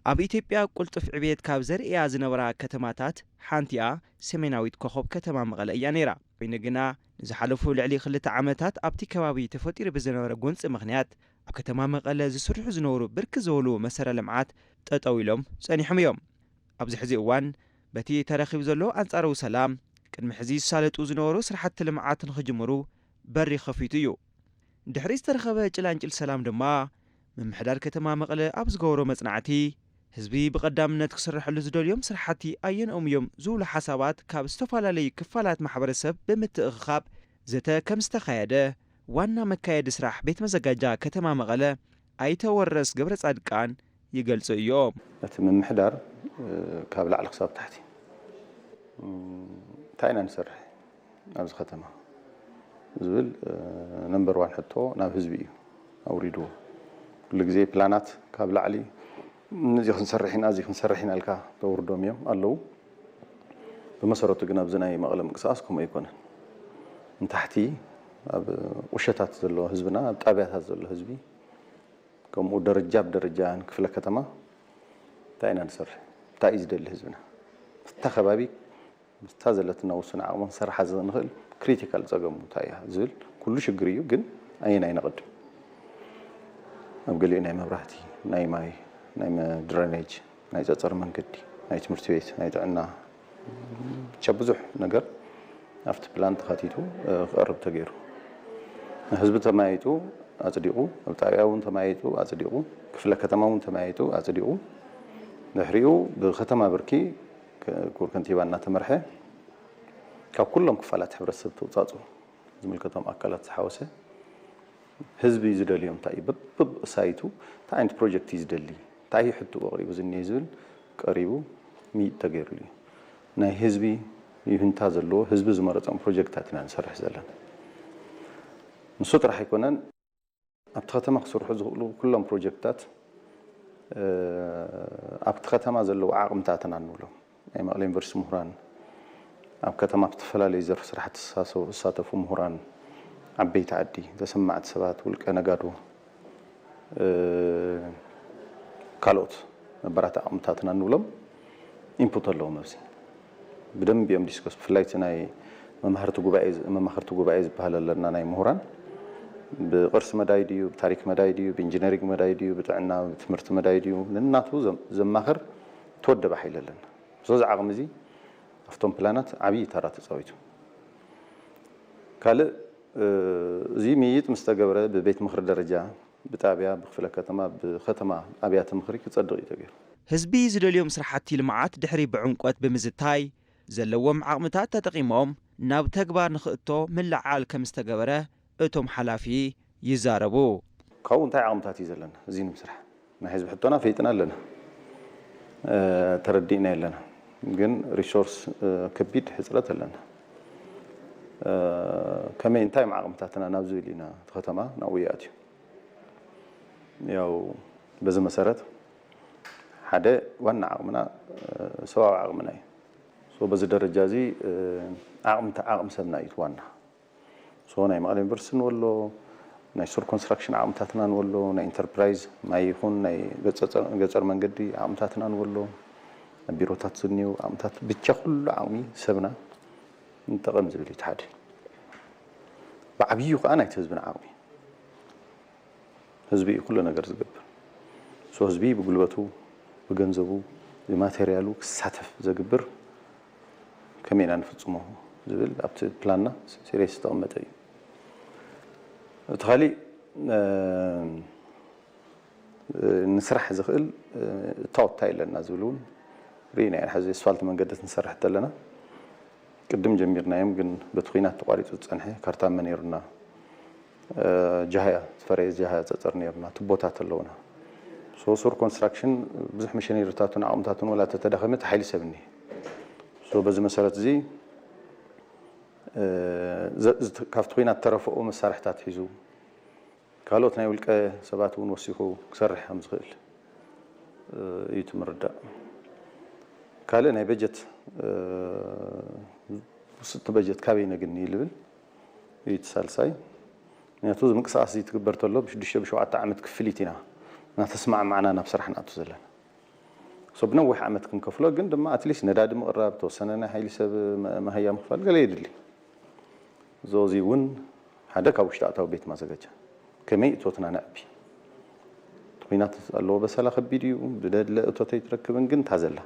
ኣብ ኢትዮጵያ ቅልጡፍ ዕብየት ካብ ዘርእያ ዝነበራ ከተማታት ሓንቲኣ ሰሜናዊት ኮኸብ ከተማ መቐለ እያ ነይራ። ኮይኑ ግና ንዝሓለፉ ልዕሊ ክልተ ዓመታት ኣብቲ ከባቢ ተፈጢሩ ብዝነበረ ጎንፂ ምኽንያት ኣብ ከተማ መቐለ ዝስርሑ ዝነበሩ ብርክት ዝበሉ መሰረ ልምዓት ጠጠው ኢሎም ጸኒሖም እዮም። ኣብዚ ሕዚ እዋን በቲ ተረኺቡ ዘሎ ኣንጻራዊ ሰላም ቅድሚ ሕዚ ዝሳለጡ ዝነበሩ ስራሕቲ ልምዓት ንኽጅምሩ በሪ ከፊቱ እዩ። ድሕሪ ዝተረኸበ ጭላንጭል ሰላም ድማ ምምሕዳር ከተማ መቐለ ኣብ ዝገበሮ መጽናዕቲ ህዝቢ ብቐዳምነት ክስረሐሉ ዝደልዮም ስራሕቲ ኣየንኦም እዮም ዝብሉ ሓሳባት ካብ ዝተፈላለዩ ክፋላት ማሕበረሰብ ብምትእኽኻብ ዘተ ከም ዝተኻየደ ዋና መካየዲ ስራሕ ቤት መዘጋጃ ከተማ መቐለ ኣይተ ወረስ ገብረ ጻድቃን ይገልጹ እዮም። እቲ ምምሕዳር ካብ ላዕሊ ክሳብ ታሕቲ እንታይ ኢና ንሰርሕ ኣብዚ ከተማ ዝብል ነምበር ዋን ሕቶ ናብ ህዝቢ እዩ ኣውሪድዎ። ኩሉ ግዜ ፕላናት ካብ ላዕሊ እዚ ክንሰርሕ ኢና እዚ ክንሰርሕ ኢና ኢልካ ተውርዶም እዮም ኣለዉ። ብመሰረቱ ግን ኣብዚ ናይ መቐለ ምንቅስቃስ ከምኡ ኣይኮነን። ንታሕቲ ኣብ ቁሸታት ዘሎ ህዝብና ኣብ ጣብያታት ዘሎ ህዝቢ ከምኡ ደረጃ ብደረጃ ንክፍለ ከተማ እንታይ ኢና ንሰርሕ እንታይ እዩ ዝደሊ ህዝብና ምስታ ከባቢ ምስታ ዘለትና ውሱን ዓቕሚ ክንሰርሓ ዝንኽእል ክሪቲካል ፀገሙ እንታይ እያ ዝብል ኩሉ ሽግር እዩ ግን ኣየናይ ነቐድም ኣብ ገሊኡ ናይ መብራህቲ ናይ ማይ ናይ ድረኔጅ ናይ ፀፀር መንገዲ ናይ ትምህርቲ ቤት ናይ ጥዕና ብቻ ብዙሕ ነገር ኣብቲ ፕላን ተኻቲቱ ክቐርብ ተገይሩ ህዝቢ ተማይጡ ኣፅዲቑ ኣብ ጣብያ እውን ተማይጡ ኣፅዲቑ ክፍለ ከተማ እውን ተማይጡ ኣፅዲቑ ድሕሪኡ ብከተማ ብርኪ ክቡር ከንቲባ እናተመርሐ ካብ ኩሎም ክፋላት ሕብረተሰብ ተውፃፁ ዝምልከቶም ኣካላት ዝሓወሰ ህዝቢ ዝደልዮም እንታይ እዩ በብሳይቱ እንታይ ዓይነት ፕሮጀክት እዩ ዝደሊ እንታይ እዩ ሕትኡ ኣቕሪቡ ዝኒሀ ዝብል ቀሪቡ ምይጥ ተገይሩሉ እዩ ናይ ህዝቢ ይሁንታ ዘለዎ ህዝቢ ዝመረፆም ፕሮጀክታት ኢና ንሰርሕ ዘለና ንሱ ጥራሕ ኣይኮነን ኣብቲ ከተማ ክስርሑ ዝኽእሉ ኩሎም ፕሮጀክትታት ኣብቲ ከተማ ዘለዉ ዓቕምታትና ንብሎም ናይ መቐለ ዩኒቨርሲቲ ምሁራን ኣብ ከተማ ኣብ ዝተፈላለዩ ዘርፊ ስራሕቲ ዝሳተፉ ምሁራን ዓበይቲ ዓዲ ተሰማዕቲ ሰባት ውልቀ ነጋዶ ካልኦት ነባራት ዓቕምታትና ንብሎም ኢንፑት ኣለዎም ኣብዚ ብደንብ እዮም ዲስከስ ብፍላይ እቲ ናይ መማህርቲ ጉባኤ መማኽርቲ ጉባኤ ዝበሃል ኣለና ናይ ምሁራን ብቅርሲ መዳይ ድዩ ብታሪክ መዳይ ድዩ ብኢንጂነሪንግ መዳይ ድዩ ብጥዕና ትምህርቲ መዳይ ድዩ ንናቱ ዘማኽር ተወደበ ሓይሊ ኣለና ሶዚ ዓቕሚ እዚ ኣብቶም ፕላናት ዓብዪ ተራ ተፃዊቱ ካልእ እዚ ምይይጥ ምስ ተገብረ ብቤት ምኽሪ ደረጃ ብጣብያ ብክፍለ ከተማ ብከተማ ኣብያተ ምኽሪ ክፀድቕ እዩ ተገይሩ። ህዝቢ ዝደልዮም ስራሕቲ ልምዓት ድሕሪ ብዕምቆት ብምዝታይ ዘለዎም ዓቕምታት ተጠቒሞም ናብ ተግባር ንኽእቶ ምልዕዓል ከም ዝተገበረ እቶም ሓላፊ ይዛረቡ። ካብኡ እንታይ ዓቕምታት እዩ ዘለና እዚ ንምስራሕ ናይ ህዝቢ ሕቶና ፈይጥና ኣለና ተረዲእና ኣለና ግን ሪሶርስ ከቢድ ሕፅረት ኣለና ከመይ እንታይ ዓቕምታትና ናብ ዝብል ኢና እቲ ከተማ ናብኡ ይኣትዩ ያው በዚ መሰረት ሓደ ዋና ዓቕምና ሰብኣዊ ዓቕምና እዩ። በዚ ደረጃ እዚ ዓቕሚ ዓቕሚ ሰብና እዩ ዋና። ናይ መቐለ ዩኒቨርሲቲ ንበሎ፣ ናይ ሱር ኮንስትራክሽን ዓቕምታትና ንበሎ፣ ናይ ኢንተርፕራይዝ ማይ ይኹን ናይ ገፀር መንገዲ ዓቕምታትና ንበሎ፣ ኣብ ቢሮታት ዝኒው ዓቕምታት ብቻ ኩሉ ዓቕሚ ሰብና ንጠቐም ዝብል እዩ ሓደ። ብዓብዩ ከዓ ናይቲ ህዝብና ዓቕሚ ህዝቢ እዩ ኩሉ ነገር ዝገብር። ህዝቢ ብጉልበቱ፣ ብገንዘቡ፣ ብማቴርያሉ ክሳተፍ ዘግብር ከመይ ኢና ንፍፅሞ ዝብል ኣብቲ ፕላንና ሲሪየስ ዝተቐመጠ እዩ። እቲ ካሊእ ንስራሕ ዝኽእል እታወት እንታይ ኣለና ዝብል እውን ርኢና ኢና። ሕዚ ኣስፋልት መንገዲ ክንሰርሕ እንተለና ቅድም ጀሚርናዮም ግን በቲ ኹናት ተቋሪፁ ዝፀንሐ ካርታ መ ነይሩና ጃህያ ዝፈረየ ጃህያ ፀፀር ነይሩና ትቦታት ኣለውና ሶሱር ኮንስትራክሽን ብዙሕ መሸነሪታቱን ዓቕምታቱን ወላ ተተዳኸመ እቲ ሓይሊ ሰብ እኒሀ በዚ መሰረት እዚ ካብቲ ኹናት ተረፈኡ መሳርሕታት ሒዙ ካልኦት ናይ ውልቀ ሰባት እውን ወሲኹ ክሰርሕ ከም ዝኽእል እዩ ትምርዳእ። ካልእ ናይ በጀት ውስጥቲ በጀት ካበይ ነግኒ ልብል እዩ እቲ ሳልሳይ። ምክንያቱ እዚ ምንቅስቃስ እዚ ትግበር ተሎ ብሽዱሽተ ብሸውዓተ ዓመት ክፍሊት ኢና እናተስማዕማዕና ናብ ስራሕ ንኣቱ ዘለና። So ብነዊሕ ዓመት ክንከፍሎ ግን ድማ ኣትሊስት ነዳዲ ምቕራብ፣ ተወሰነ ናይ ሓይሊ ሰብ መ- መሃያ ምኽፋል ገለ የድሊ። ዞዚ እውን ሓደ ካብ ውሽጢ ኣታዊ ቤት ማዘጋጃ ከመይ እቶትና ነዕቢ። እቲ ኲናት ኣለዎ በሰላ ከቢድ እዩ። ብደድለ እቶት ኣይትረክብን ግን ታዘላ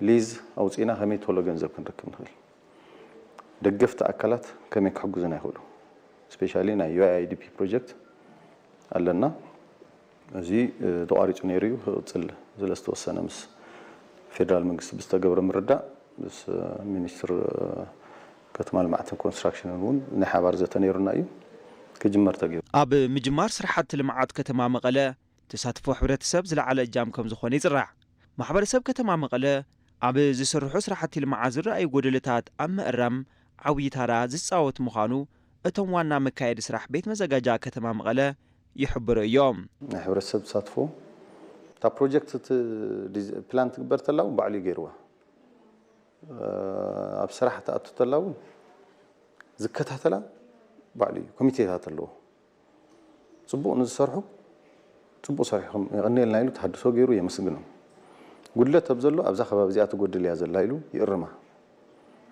ሊዝ ኣውፂእና ከመይ ቶሎ ገንዘብ ክንረክብ ንኽእል። ደገፍቲ ኣካላት ከመይ ክሕግዙና ይኽእሉ? ስፔሻሊ ናይ ዩ ኣይ ዲ ፒ ፕሮጀክት ኣለና። እዚ ተቋሪፁ ነይሩ እዩ ክቕፅል ስለ ዝተወሰነ ምስ ፌደራል መንግስቲ ብዝተገብረ ምርዳእ ምስ ሚኒስትር ከተማ ልምዓትን ኮንስትራክሽንን እውን ናይ ሓባር ዘተ ነይሩና እዩ ክጅመር ተገይሩ። ኣብ ምጅማር ስራሕቲ ልምዓት ከተማ መቐለ ተሳትፎ ሕብረተሰብ ዝለዓለ እጃም ከም ዝኾነ ይፅራሕ። ማሕበረሰብ ከተማ መቐለ ኣብ ዝስርሑ ስራሕቲ ልምዓት ዝረኣዩ ጎደለታት ኣብ ምእራም ዓብዪ ታራ ዝፃወት ምዃኑ እቶም ዋና መካየዲ ስራሕ ቤት መዘጋጃ ከተማ መቐለ ይሕብሩ እዮም። ናይ ሕብረተሰብ ተሳትፎ እታ ፕሮጀክት እቲ ዲዝ- ፕላን ትግበር ተላ እውን ባዕሉ እዩ ገይርዋ። ኣብ ስራሕ ትኣቱ ተላ እውን ዝከታተላ ባዕሉ እዩ። ኮሚቴታት ኣለዎ። ፅቡቕ ንዝሰርሑ ፅቡቕ ሰሪሕኹም የቐንየልና ኢሉ ተሃድሶ ገይሩ የመስግኖም። ጉድለት ኣብ ዘሎ ኣብዛ ከባቢ እዚኣ ትጎድል እያ ዘላ ኢሉ ይእርማ።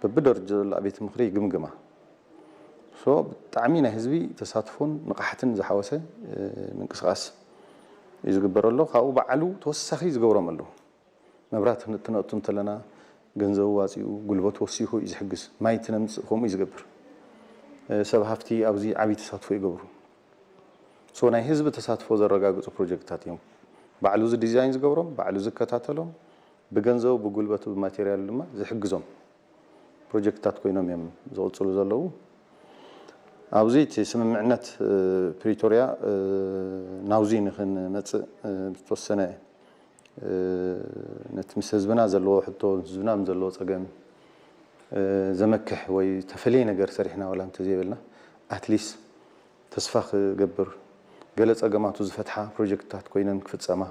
በብደረጃ ዘሎ ኣብቤት ምኽሪ ይግምግማ። ሶ ብጣዕሚ ናይ ህዝቢ ተሳትፎን ንቕሓትን ዝሓወሰ ምንቅስቓስ እዩ ዝግበር ኣሎ። ካብኡ ባዕሉ ተወሳኺ ዝገብሮም ኣለዉ። መብራት ትነእቱ እንተለና ገንዘቡ ዋፂኡ ጉልበቱ ወሲኹ እዩ ዝሕግዝ። ማይ ትነምፅእ ከምኡ እዩ ዝገብር። ሰብ ሃፍቲ ኣብዚ ዓብዪ ተሳትፎ ይገብሩ። ሶ ናይ ህዝቢ ተሳትፎ ዘረጋግፁ ፕሮጀክትታት እዮም። ባዕሉ እዚ ዲዛይን ዝገብሮም፣ ባዕሉ ዝከታተሎም፣ ብገንዘቡ፣ ብጉልበቱ፣ ብማቴሪያሉ ድማ ዝሕግዞም ፕሮጀክትታት ኮይኖም እዮም ዝቕፅሉ ዘለዉ። ኣብዚ እቲ ስምምዕነት ፕሪቶርያ ናውዚ ንክንመፅእ ዝተወሰነ ነቲ ምስ ህዝብና ዘለዎ ሕቶ ህዝብና ምስ ዘለዎ ፀገም ዘመክሕ ወይ ተፈለየ ነገር ሰሪሕና ዋላ እንተዘይበልና ኣትሊስት ተስፋ ክገብር ገለ ፀገማቱ ዝፈትሓ ፕሮጀክትታት ኮይነን ክፍፀማ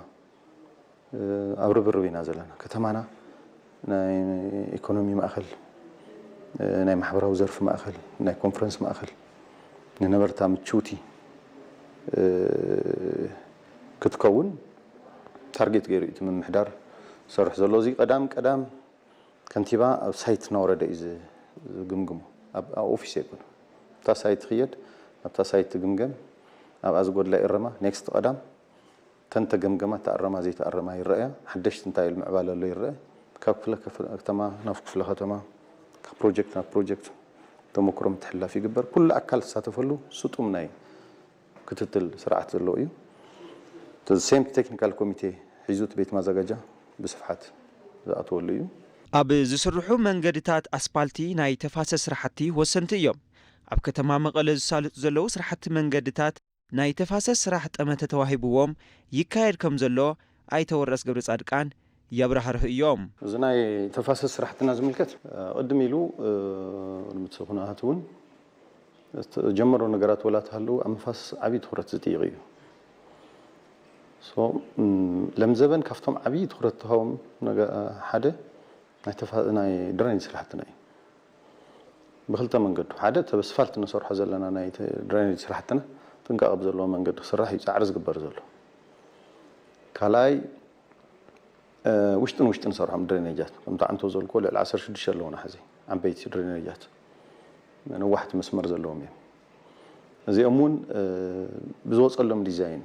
ኣብ ርብርብ ኢና ዘለና። ከተማና ናይ ኢኮኖሚ ማእኸል፣ ናይ ማሕበራዊ ዘርፊ ማእኸል፣ ናይ ኮንፈረንስ ማእኸል፣ ንነበርታ ምችውቲ ክትከውን ታርጌት ገይሩ እዩ እቲ ምምሕዳር ዝሰርሕ ዘሎ። እዚ ቀዳም ቀዳም ከንቲባ ኣብ ሳይት እናወረደ እዩ ዝግምግሞ፣ ኣብ ኦፊስ ኣይኮነ። ኣብታ ሳይት ትኽየድ፣ ኣብታ ሳይት ትግምገም፣ ኣብኣ ዝጎድላ ይእረማ። ኔክስት ቀዳም ተን ተገምገማ ተኣረማ ዘይተኣረማ ይረኣያ። ሓደሽቲ እንታይ ኢሉ ምዕባለ ኣሎ ይረአ። ካብ ክፍለ ከተማ ናብ ክፍለ ከተማ፣ ካብ ፕሮጀክት ናብ ፕሮጀክት ተመክሮ ምትሕልላፍ ይግበር። ኩሉ ኣካል ዝሳተፈሉ ስጡም ናይ ክትትል ስርዓት ዘለዎ እዩ። ሴም ቴክኒካል ኮሚቴ ሒዙ እቲ ቤት ማዘጋጃ ብስፍሓት ዝኣተወሉ እዩ። ኣብ ዝስርሑ መንገድታት ኣስፓልቲ ናይ ተፋሰስ ስራሕቲ ወሰንቲ እዮም። ኣብ ከተማ መቐለ ዝሳለጡ ዘለዉ ስራሕቲ መንገድታት ናይ ተፋሰስ ስራሕ ጠመተ ተዋሂብዎም ይካየድ ከም ዘሎ ኣይተ ወረስ ገብረፃድቃን የብራህርሁ እዮም። እዚ ናይ ተፋሰስ ስራሕትና ዝምልከት ቅድም ኢሉ ቅድሚ እቲ ኩነታት እውን ዝተጀመሩ ነገራት ወላ ተሃለዉ ኣብ መፋሰስ ዓብዪ ትኹረት ዝጥይቕ እዩ። ለምዘበን ካብቶም ዓብዪ ትኹረት ተሃቦም ሓደ ናይ ድሬኔጅ ስራሕትና እዩ። ብክልተ መንገዱ ሓደ ተበስፋልት ንሰርሖ ዘለና ናይ ድሬኔጅ ስራሕትና ጥንቃቐ ብዘለዎ መንገዲ ክስራሕ እዩ ፃዕሪ ዝግበር ዘሎ። ካልኣይ ውሽጥን ውሽጥን ሰርሖም ድሬኔጃት ከምቲ ዓንቶ ዘልኮ ልዕሊ ዓሰርተ ሽዱሽተ ኣለውና ሕዚ ዓበይቲ ድሬኔጃት ነዋሕቲ መስመር ዘለዎም እዮም። እዚኦም እውን ብዝወፀሎም ዲዛይን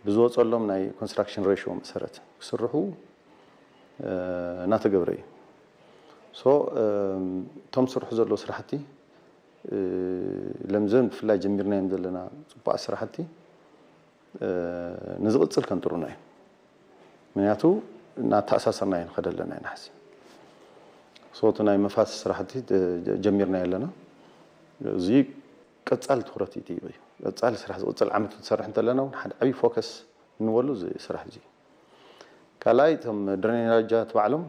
ብዝወፀሎም ናይ ኮንስትራክሽን ሬሽዮ መሰረት ክስርሑ እናተገብረ እዩ። ሶ እቶም ስርሑ ዘለዉ ስራሕቲ ለምዘን ብፍላይ ጀሚርናዮም ዘለና ፅቡቃት ስራሕቲ ንዝቕፅል ከንጥሩና እዩ። ምክንያቱ እናተኣሳሰርና እዩ ንኸደ ኣለና ኢና ሕዚ ሶ እቲ ናይ መፋስ ስራሕቲ ጀሚርናዮ ኣለና። እዚ ቀፃሊ ትኩረት እዩ እዩ ቀፃሊ ስራሕ ዝቕፅል ዓመት ክትሰርሕ እንተለና እውን ሓደ ዓብዪ ፎከስ እንበሉ እዚ ስራሕ እዚ። ካልኣይ እቶም ድሬኔጃት ባዕሎም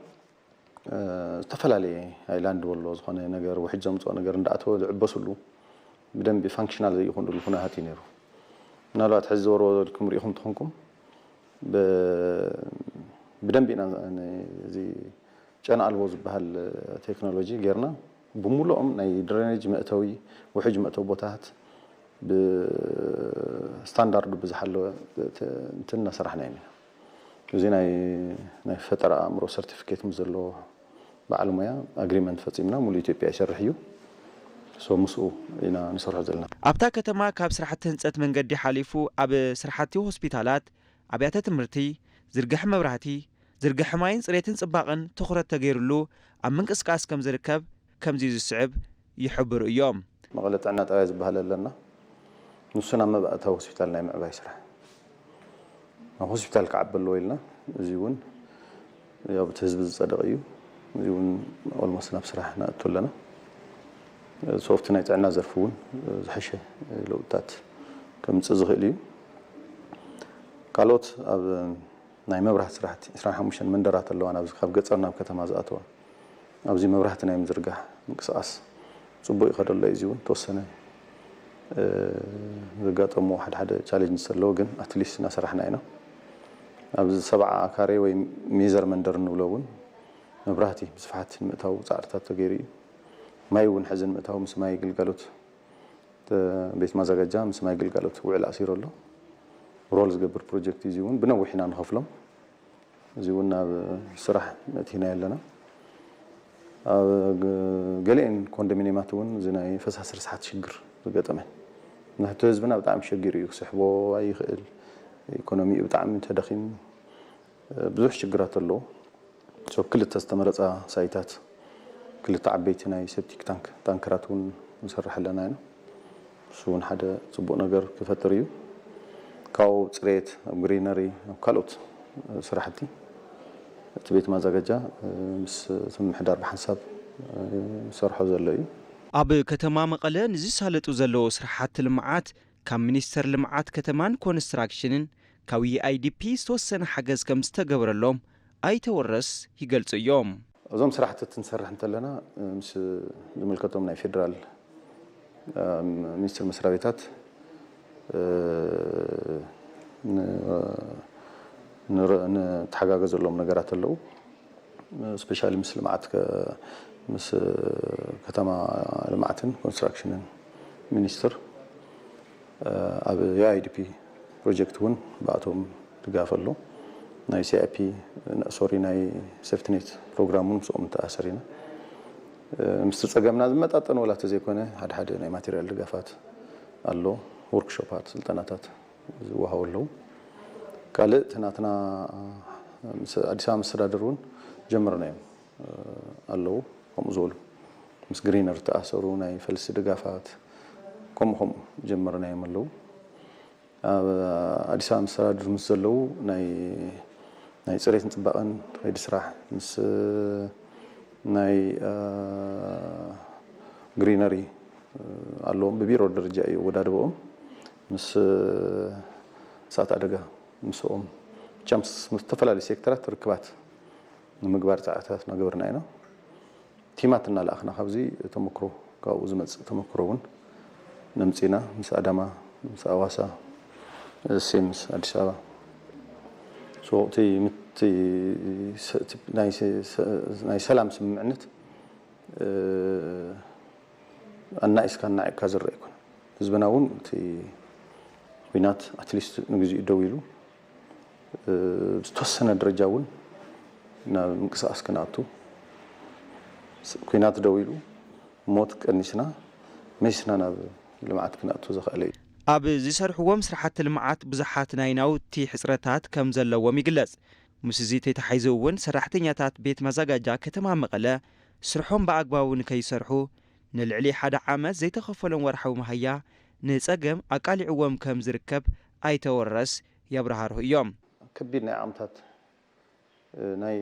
ዝተፈላለየ ሃይላንድ ወሎ ዝኾነ ነገር ውሕጅ ዘምፅኦ ነገር እንዳኣተወ ዝዕበስሉ ብደንቢ ፋንክሽናል ዘይኮንሉ ኩነታት እዩ ነይሩ። ምናልባት ሕዚ ዝወርወልኩም ሪኢኹም ትኾንኩም ብደንቢ ኢና እዚ ጨና ኣልቦ ዝበሃል ቴክኖሎጂ ጌርና ብምሉኦም ናይ ድሬኔጅ መእተዊ ውሕጅ መእተዊ ቦታታት ብስታንዳርዱ ብዝሓለወ እንትን እናሰራሕና ኢና። እዚ ናይ ናይ ፈጠራ ኣእምሮ ሰርቲፊኬት ምስ ዘለዎ በዓል ሞያ ኣግሪመንት ፈጺምና፣ ሙሉእ ኢትዮጵያ ይሰርሕ እዩ። ሶ ምስኡ ኢና ንሰርሖ ዘለና። ኣብታ ከተማ ካብ ስራሕቲ ህንፀት መንገዲ ሓሊፉ ኣብ ስራሕቲ ሆስፒታላት፣ ኣብያተ ትምህርቲ፣ ዝርግሐ መብራህቲ፣ ዝርግሐ ማይን ፅሬትን ፅባቐን ትኹረት ተገይሩሉ ኣብ ምንቅስቃስ ከም ዝርከብ ከምዚ ዝስዕብ ይሕብሩ እዮም። መቐለ ጥዕና ጣብያ ዝበሃል ኣለና። ንሱ ናብ መባእታዊ ሆስፒታል ናይ ምዕባይ ስራሕ ናብ ሆስፒታል ክዓቢ ኣለዎ ኢልና፣ እዚ እውን ያው እቲ ህዝቢ ዝፀደቐ እዩ። እዚ እውን ኦልሞስት ናብ ስራሕ ነእቱ ኣለና። ሶፍቲ ናይ ጥዕና ዘርፊ እውን ዝሐሸ ለውጥታት ከምፅእ ዝኽእል እዩ። ካልኦት ኣብ ናይ መብራህቲ ስራሕቲ ዕስራን ሓሙሽተን መንደራት ኣለዋ፣ ናብዚ ካብ ገፀር ናብ ከተማ ዝኣተዋ። ኣብዚ መብራህቲ ናይ ምዝርጋሕ ምንቅስቃስ ጽቡቅ ይኸደሎ እዩ። እዚ እውን ተወሰነ ዘጋጠሙ ሓደ ሓደ ቻሌንጅ ዘለዎ፣ ግን ኣትሊስት እናሰራሕና ኢና። ኣብዚ ሰብዓ ካሬ ወይ ሜዘር መንደር እንብሎ እውን መብራህቲ ብስፍሓት ንምእታው ጻዕርታት ተገይሩ እዩ። ማይ እውን ሕዚ ንምእታው ምስ ማይ ግልጋሎት ቤት ማዘጋጃ ምስ ማይ ግልጋሎት ውዕል ኣሲሩ ኣሎ። ሮል ዝገብር ፕሮጀክት እዩ። እዚ እውን ብነዊሕ ኢና ንኸፍሎም። እዚ እውን ናብ ስራሕ መእቲናዮ ኣለና። ኣብ ገ- ገሊአን ኮንዶሚኒየማት እውን እዚ ናይ ፈሳሲ ርስሓት ሽግር ዝገጠመን፣ ንሕቶ ህዝብና ብጣዕሚ ሸጊሩ እዩ። ክስሕቦ ኣይኽእል፣ ኢኮኖሚኡ ብጣዕሚ ተደኺሙ፣ ብዙሕ ሽግራት ኣለዎ። ሶ ክልተ ዝተመረፃ ሳይታት፣ ክልተ ዓበይቲ ናይ ሴፕቲክ ታንክ ታንከራት እውን ንሰርሕ ኣለና ኢና። እሱ እውን ሓደ ጽቡቕ ነገር ክፈጥር እዩ። ካብኡ ኣብ ጽሬት፣ ኣብ ግሪነሪ፣ ኣብ ካልኦት ስራሕቲ እቲ ቤት ማዘጋጃ ምስ እቲ ምምሕዳር ብሓንሳብ ዝሰርሖ ዘሎ እዩ። ኣብ ከተማ መቐለ ንዝሳለጡ ዘለዉ ስራሕቲ ልምዓት ካብ ሚኒስቴር ልምዓት ከተማን ኮንስትራክሽንን ካብ ዩኣይዲፒ ዝተወሰነ ሓገዝ ከም ዝተገበረሎም ኣይተ ወረስ ይገልጹ እዮም። እዞም ስራሕቲ ክንሰርሕ እንተለና ምስ ዝምልከቶም ናይ ፌደራል ሚኒስቴር መስሪያ ቤታት ንተሓጋገዘሎም ነገራት ኣለዉ። ስፔሻሊ ምስ ልምዓት ምስ ከተማ ልምዓትን ኮንስትራክሽንን ሚኒስትር ኣብ ዩኣይዲፒ ፕሮጀክት እውን ብኣቶም ድጋፍ ኣሎ። ናይ ሲኣይፒ ሶሪ ናይ ሴፍትኔት ፕሮግራም እውን ምስኦም ንተኣሳሰር ኢና። ምስቲ ፀገምና ዝመጣጠን ዋላ ተዘይኮነ ሓደ ሓደ ናይ ማቴሪያል ድጋፋት ኣሎ። ወርክሾፓት ስልጠናታት ዝወሃቡ ኣለዉ። ካልእ እቲ ናትና ምስ ኣዲስ ኣበባ መስተዳድር እውን ጀምርናዮም ኣለዉ። ከምኡ ዝበሉ ምስ ግሪነር ዝተኣሰሩ ናይ ፈልሲ ድጋፋት ከምኡ ከምኡ ጀምርናዮም ኣለዉ። ኣብ ኣዲስ ኣበባ መስተዳድር ምስ ዘለዉ ናይ ናይ ፅሬትን ፅባቐን ከይዲ ስራሕ ምስ ናይ ግሪነሪ ኣለዎም። ብቢሮ ደረጃ እዩ ኣወዳድበኦም። ምስ እሳት ኣደጋ ምስኦም ብቻ ምስ ዝተፈላለዩ ሴክተራት ርክባት ንምግባር ፃዕርታት እናገበርና ኢና። ቲማት እናለኣኽና ካብዚ ተመክሮ ካብኡ ዝመፅእ ተመክሮ እውን ነምፂና ምስ ኣዳማ ምስ ኣዋሳ ሴም ምስ ኣዲስ ኣበባ እቲ ናይ ሰላም ስምምዕነት ኣናኢስካ ኣናዒቕካ ዝረአ ኣይኮነን። ህዝብና እውን እቲ ኲናት ኣትሊስት ንግዚኡ ደው ኢሉ ዝተወሰነ ደረጃ እውን ናብ ምንቅስቃስ ክነኣቱ ኲናት ደው ኢሉ ሞት ቀኒስና መሲና ናብ ልምዓት ክነኣቱ ዘኽኣለ እዩ። ኣብ ዝሰርሕዎም ስራሕቲ ልምዓት ብዙሓት ናይ ናውቲ ሕፅረታት ከም ዘለዎም ይግለፅ። ምስዚ ተተሓሒዙ እውን ሰራሕተኛታት ቤት ማዘጋጃ ከተማ መቐለ ስርሖም ብኣግባቡ ንከይሰርሑ ንልዕሊ ሓደ ዓመት ዘይተኸፈሎም ወርሓዊ መሃያ ንፀገም ኣቃሊዕዎም ከም ዝርከብ ኣይተ ወረስ የብራህርሁ እዮም። ከቢድ ናይ ዓቕምታት ናይ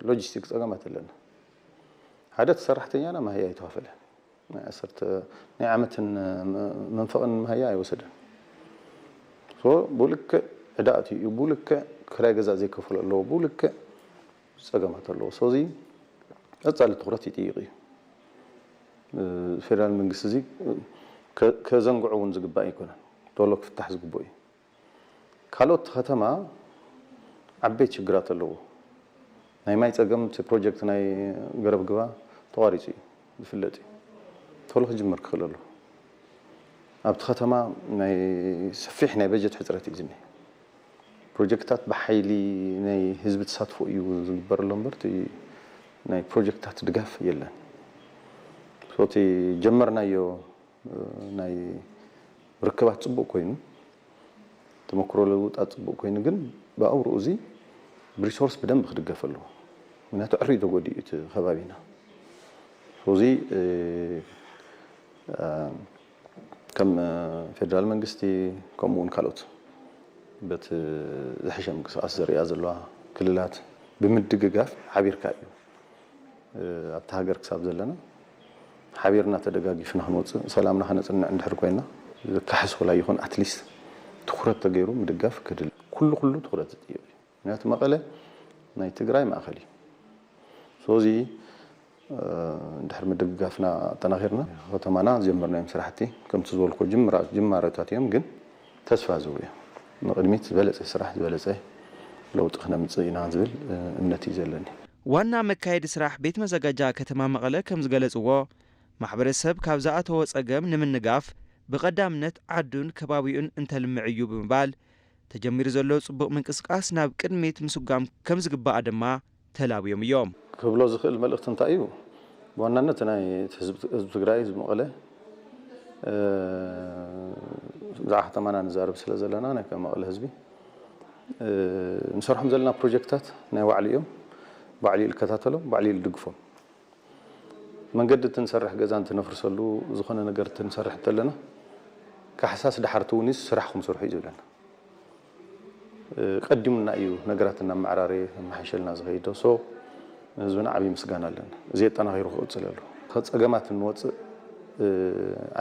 ሎጂስቲክ ፀገማት ኣለና። ሓደ እቲ ሰራሕተኛና መሃያ ኣይተኸፈለን። ናይ ዓሰርተ ናይ ዓመትን መንፈቕን መሃያ ኣይወሰደን። ብልክዕ ዕዳ ኣትዩ እዩ። ብልክዕ ክራይ ገዛ ዘይከፈሉ ኣለዎ። ብልክዕ ፀገማት ኣለዎ። ሶዚ ቀፃሊ ትኹረት ይጥይቕ እዩ። ፌደራል መንግስቲ እዚ ከዘንግዖ እውን ዝግባእ ኣይኮነን። ቶሎ ክፍታሕ ዝግብኦ እዩ። ካልኦት ከተማ ዓበይቲ ሽግራት ኣለዎ። ናይ ማይ ፀገም እቲ ፕሮጀክት ናይ ገረብ ግባ ተቋሪፁ እዩ ዝፍለጥ እዩ። ቶሎ ክጅምር ክኽእል ኣለዎ። ኣብቲ ከተማ ናይ ሰፊሕ ናይ በጀት ሕፅረት እዩ ዝኒሀ። ፕሮጀክታት ብሓይሊ ናይ ህዝቢ ተሳትፎ እዩ ዝግበረሎም እምበር እቲ ናይ ፕሮጀክታት ድጋፍ የለን። እቲ ጀመርናዮ ናይ ርክባት ፅቡቅ ኮይኑ፣ ተመክሮ ለውጣት ፅቡቅ ኮይኑ፣ ግን ብኣውርኡ እዚ ብሪሶርስ ብደንብ ክድገፍ ኣለዎ። ምክንያቱ ዕርዩ ተጎዲኡ እቲ ከባቢና። እዚ ከም ፌደራል መንግስቲ ከምኡ እውን ካልኦት በቲ ዝሐሸ ምንቅስቃስ ዘርእያ ዘለዋ ክልላት ብምድግጋፍ ሓቢርካ እዩ ኣብታ ሃገር ክሳብ ዘለና ሓቢርና ተደጋጊፍና ክንወፅእ ሰላምና ከነፅንዕ እንድሕር ኮይና ዝካሓስ ወላ ይኹን ኣትሊስት ትኩረት ተገይሩ ምድጋፍ ክድል ኩሉ ኩሉ ትኩረት ዝጥይቕ እዩ። ምክንያቱ መቐለ ናይ ትግራይ ማእኸል እዩ። ሶዚ ድሕሪ ምድግጋፍና ኣጠናኺርና ከተማና ጀመርናዮም ስራሕቲ ከምቲ ዝበልኮ ጅማረታት እዮም፣ ግን ተስፋ ዝህቡ እዮም። ንቕድሚት ዝበለፀ ስራሕ ዝበለፀ ለውጢ ክነምፅእ ኢና ዝብል እምነት እዩ ዘለኒ። ዋና መካየዲ ስራሕ ቤት መዘጋጃ ከተማ መቐለ ከም ዝገለፅዎ፣ ማሕበረሰብ ካብ ዝኣተዎ ፀገም ንምንጋፍ ብቐዳምነት ዓዱን ከባቢኡን እንተልምዕ እዩ ብምባል፣ ተጀሚሩ ዘሎ ፅቡቕ ምንቅስቃስ ናብ ቅድሚት ምስጓም ከም ዝግባእ ድማ ተላብዮም እዮም። ክብሎ ዝኽእል መልእኽቲ እንታይ እዩ? ብዋናነት ናይ ህዝቢ ትግራይ ህዝቢ መቐለ ብዛዕባ ከተማና ንዛረብ ስለ ዘለና ናይ መቐለ ህዝቢ ንሰርሖም ዘለና ፕሮጀክታት ናይ ባዕሉ እዮም። ባዕሉ እዩ ዝከታተሎም፣ ባዕሉ እዩ ዝድግፎም። መንገዲ እንትንሰርሕ፣ ገዛ እንትነፍርሰሉ፣ ዝኾነ ነገር እንትንሰርሕ እንተለና ካሕሳስ ደሓር ትውኒስ ስራሕኩም ስርሑ እዩ ዝብለና። ቀዲሙና እዩ ነገራት እናመዓራረየ እናሓሸልና ዝኸይድ። ሶ ንህዝብና ዓብዪ ምስጋና ኣለና። እዚ ኣጠናኺሩ ክቕፅል ኣለዎ። ካብ ፀገማት እንወፅእ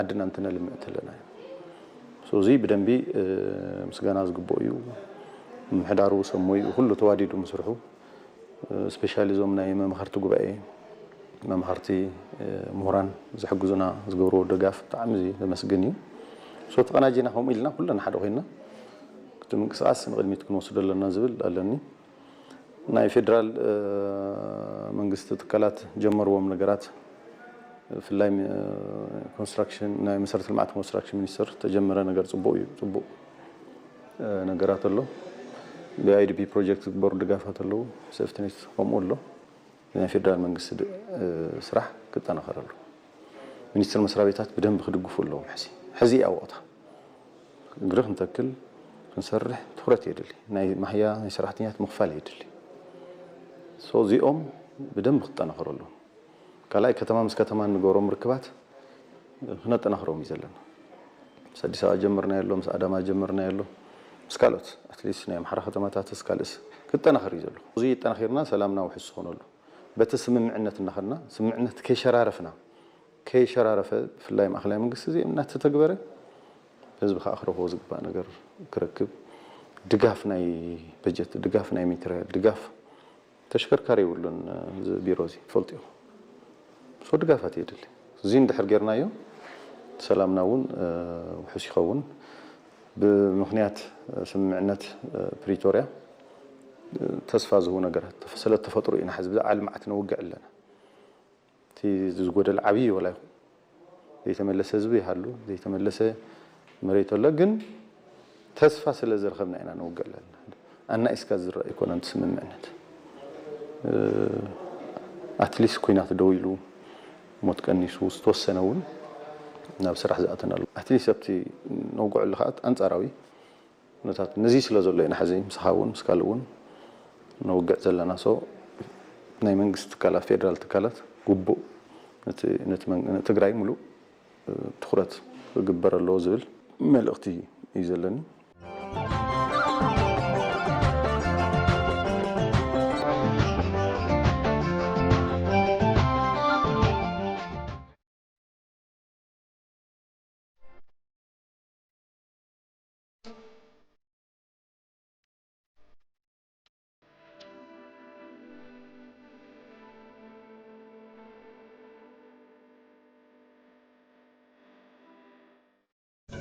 ዓድና እንትነልምዕ እንተለና እዩ። ሶ እዚ ብደንቢ ምስጋና ዝግብኦ እዩ። ምምሕዳሩ፣ ሰብ ሞይኡ ኩሉ ተዋዲዱ ምስርሑ፣ ስፔሻሊ እዞም ናይ መምኸርቲ ጉባኤ መምኸርቲ፣ ምሁራን ዝሕግዙና ዝገብርዎ ድጋፍ ብጣዕሚ ዘመስግን እዩ። ሶ ተቐናጂና ከምኡ ኢልና ኩልና ሓደ ኮይንና እቲ ምንቅስቃስ ንቕድሚት ክንወስዶ ኣለና ዝብል ኣለኒ። ናይ ፌደራል መንግስቲ ትካላት ጀመርዎም ነገራት ብፍላይ ኮንስትራክሽን ናይ መሰረተ ልምዓት ኮንስትራክሽን ሚኒስቴር ተጀመረ ነገር ፅቡቅ እዩ። ፅቡቅ ነገራት ኣሎ። ብኣይዲፒ ፕሮጀክት ዝግበሩ ድጋፋት ኣለዉ። ሴፍትኔት ከምኡ ኣሎ። ናይ ፌደራል መንግስቲ ስራሕ ክጠናኸር ኣለዎ። ሚኒስቴር መስሪያ ቤታት ብደንብ ክድግፉ ኣለዎም። ሕዚ ሕዚ እያ ወቕታ። እግሪ ክንተክል ክንሰርሕ ትኹረት የድሊ። ናይ ማህያ ናይ ሰራሕተኛት ምኽፋል የድሊ። ሶ እዚኦም ብደንብ ክጠናኸሩ ኣለዎም። ካልኣይ ከተማ ምስ ከተማ እንገብሮም ርክባት ክነጠናኽሮም እዩ ዘለና። ምስ ኣዲስ ኣበባ ጀምርናዮ ኣሎ፣ ምስ ኣዳማ ጀምርናዮ ኣሎ፣ ምስ ካልኦት ኣትሊስት ናይ ኣምሓራ ከተማታትስ ካልእስ ክጠናኸር እዩ ዘሎ። እዚ ጠናኺርና ሰላምና ውሑስ ዝኾነሉ በቲ ስምምዕነት እናኸድና ስምምዕነት ከይሸራረፍና ከይሸራረፈ ብፍላይ ማእኸላይ መንግስቲ እዚ እናተተግበረ ህዝቢ ከዓ ክረኽቦ ዝግባእ ነገር ክረክብ ድጋፍ ናይ በጀት ድጋፍ ናይ ማቴሪያል ድጋፍ ተሽከርካሪ የብሉን እዚ ቢሮ እዚ ትፈልጡ ኢኹም። ሶ ድጋፋት የድሊ። እዚ እንድሕር ጌርናዮ ሰላምና እውን ውሑስ ይኸውን። ብምኽንያት ስምምዕነት ፕሪቶርያ ተስፋ ዝህቡ ነገራት ስለ ተፈጥሩ ኢና ሕዚ ብዛዕባ ልምዓት ነውግዕ ኣለና። እቲ ዝጎደለ ዓብዪ ወላ ይኹን ዘይተመለሰ ህዝቢ ይሃሉ ዘይተመለሰ መሬት ኣሎ፣ ግን ተስፋ ስለ ዝረኸብና ኢና ነውግዕ ኣለና። ኣናኢስካ ዝረአ ኣይኮነን እቲ ስምምዕነት። ኣትሊስት ኩናት ደው ኢሉ ሞት ቀኒሱ ዝተወሰነ እውን ናብ ስራሕ ዝኣተናሉ ኣትሊስት ኣብቲ ነውግዐሉ ከኣ ኣንጻራዊ ኩነታት ነዚ ስለ ዘሎ ኢና ሕዚ ምሳኻ እውን ምስ ካልእ እውን ነውግዕ ዘለና። ሶ ናይ መንግስቲ ትካላት ፌደራል ትካላት ግቡእ ነቲ ነቲ መን- ንትግራይ ሙሉእ ትኹረት ክግበር ኣለዎ ዝብል መልእኽቲ እዩ ዘለኒ።